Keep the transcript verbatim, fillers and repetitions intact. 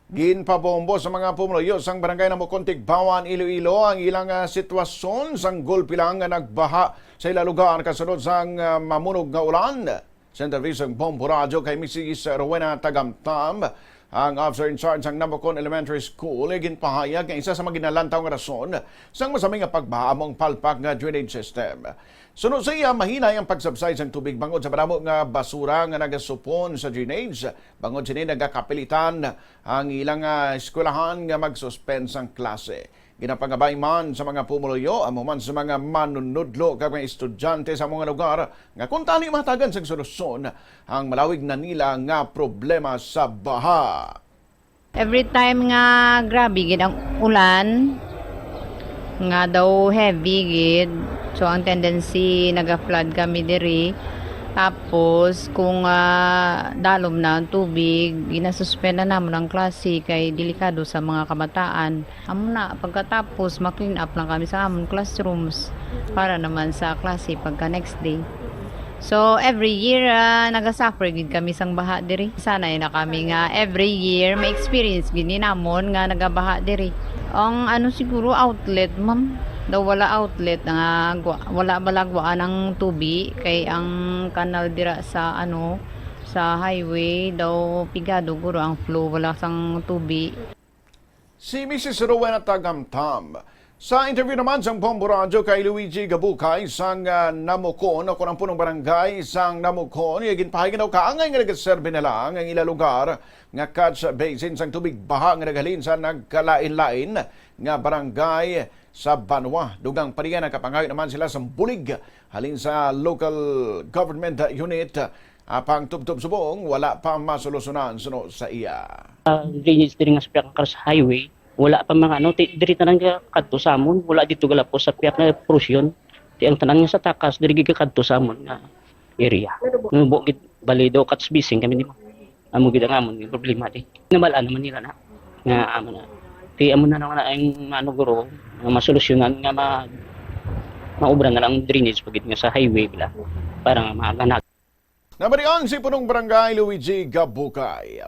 Ginpabombo sa mga pumuluyo sang Barangay Namocon, Tigbauan, Iloilo ang ilang, ah, sitwasyon sang gulpi lang nga nagbaha sa ila lugar kasunod sang, ah, mamunog nga ulan. Sa interview sang Bombo Radyo kay Missus Rowena Tagamtam, ang officer in charge sang Namocon Elementary School, ginpahayag nga isa sa mga ginalantaw nga rason sang masami nga pagbaha amo ang palpak nga drainage system. Suno sa iya, mahinay ang pagsabsay sang tubig bangod sa madamo nga basura nga nagasupon sa drainage. Bangod sini, nagakapilitan ang ilang, ah, eskwelahan nga mag-suspend sang klase. Ginapangabay man sa mga pumuluyo, amo man sa mga manunudlo kag mga estudyante sa mga lugar nga kung tani mahatagan sang solusyon ang malawig na nila nga problema sa baha. Every time nga grabe gid ang ulan, nga daw heavy gid, so ang tendency naga-flood kami diri. Tapos kung, ah, dalom na ang tubig, ginasuspend na namon ang klase kay delikado sa mga kabataan. Amo na, pagkatapos, ma-clean up lang kami sa amon classrooms para naman sa klase pagka next day. So, every year, ah, nagasuffer gid kami sang baha diri. Sanay na kami nga every year may experience gid ni namon nga nagabaha diri. Ang ano siguro, outlet, ma'am. Daw wala outlet nga gwa-, wala balagwaan ang tubi kay ang kanal dira sa ano, sa highway daw pigado guro ang flow, wala sang tubi. Si Missus Rowena Tagamtam. Sa interview naman sang Bombo Radyo kay Luigi Gabukay sang, ah, Namocon, o kon ang punong barangay sang Namocon, iya ginpahayag nga daw kaangay nga nagaserbi na lang ang ila lugar nga catch basin sang tubig baha nga naghalin sa nagkalain-lain nga barangay sa banwa. Dugang pa niya, nakapangayo naman sila sang bulig halin sa local government unit. Apang tubtob subong, wala pa masolusyonan suno sa iya. Ah, drainage diri nga sa pihak nga Carlos Highway, wala pa mga ano, ti-, diri tanan ka kadto sa amon, wala dito galapos sa pihak nga portion. Ti ang tanan nga sa takas, diri gid ka kadto sa amon nga area. Nubo gid, bali daw catch basin kami nimo. Amo gid ang amon nga problema di. Nabal-an naman nila na. Nga amo na. Ti amo na naman na ang ano guro, nga masolusyonan nga ma-, maubra na lang ang drainage pagid nga sa highway bila para nga maganag. Nabalian si Punong Barangay Luigi Gabukay.